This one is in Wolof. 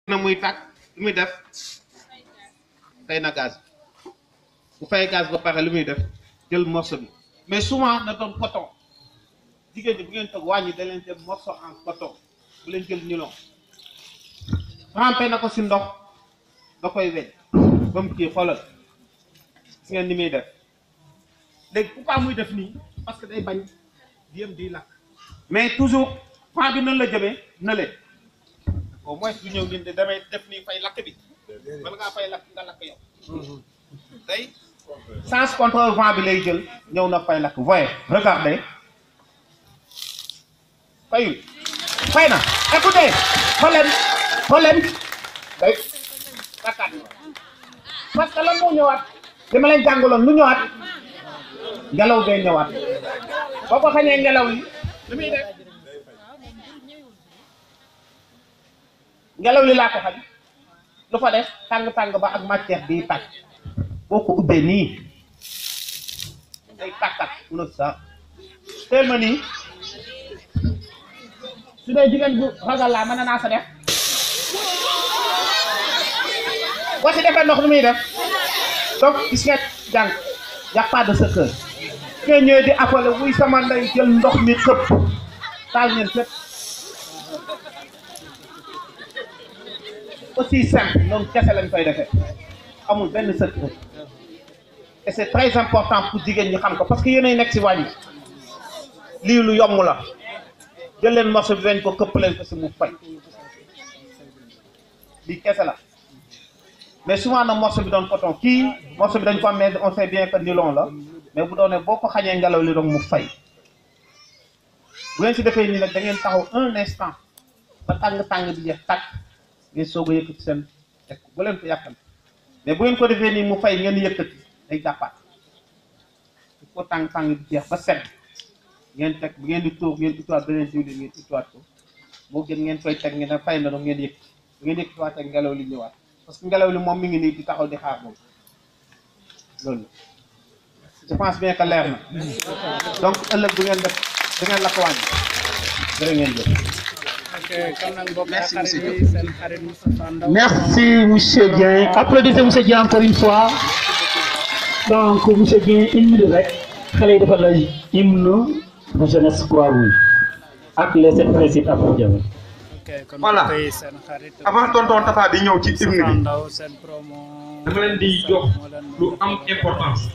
na muy tàkk lu muy def fay na gaz bu fay gaz ba pare lu muy def jël morceau bi mais souvent na doon coton jigéen ñi bu ngeen toog wàññi da leen def morceau en coton bu leen jël nylon trempé na ko si ndox da koy weñ ba mu kii xoolal gis ngeen ni muy def léegi pourquoi muy def nii parce que day bañ di yëm di lakk mais toujours point bi nan la jëmee na leen au moins du ñëw ngeen de damay def nii fay lakk bi bala ngaa fay lakk nga lakk yow day sens contre vent bi lay jël ñëw na fay lakk voyez regardez fayul fay na écoutez xoolleen day lakkaat parce que lan moo ñëwaat dama leen jàngaloon lu ñëwaat ngelaw day ñëwaat boo ko xañee ngelaw li lu muy def ngelaw li laa ko xañ lu fa def tàng-tàng ba ak matière bi tàkk boo ko ubbee nii day tàkkat mun sa teel ma nii su dee jigéen bu ragal laa mën naa sa def boo si defee ndox lu muy def donc gis nga jàng y a pas de secret nga ñëwee di appelé wuy sama ndey jël ndox mi xëpp taal ngeen fépp aussi simple noonu kese lañ koy defee amul benn secret et c'est très important pour jigéen ñi xam ko parce que yéenay nekk si wàññi lii lu yomb la jël leen morceau bi weñ ko këpp leen ko si mu fay lii kese la mais souvent na morceau bi doon coton kii morceau bi dañ ko am mais on sait bien que nylon la mais bu doonee boo ko xañee ngelaw li doon mu fay bu ngeen si defee nii nag da ngeen taxaw un instant ba tàng-tàng bi jeex tàkk ngeen soog a yëkkati seen teg bu leen ko yàqal mais bu ngeen ko defee nii mu fay ngeen yëkkati day jàppaat il faut tàng-tàng bi jeex ba sedd ngeen teg bu ngeen di tuur ngeen utiwaat beneen diwlin ngeen utiwaat ko moo gën ngeen koy teg ngeen ne fay na no ngeen yëkkati bu ngeen yëkkatiwaat ak ngelaw li ñëwaat parce que ngelaw li moom mi ngi nii di taxaw di xaar moom loolu je pense bien que leer na donc ëllëg bu ngeen def da ngeen la ko wàññi jërë ngeen jëf. Merci monsieur Dieng. Applaudissez monsieur Dieng encore une fois. Donc monsieur Dieng hymne rek xale yi dafa la hymne de jeunesse Croix-Rouge ak les 7 principes Afro Diaw. Voilà avant tonton Tafa di ñëw ci hymne bi dama leen di jox lu am importance.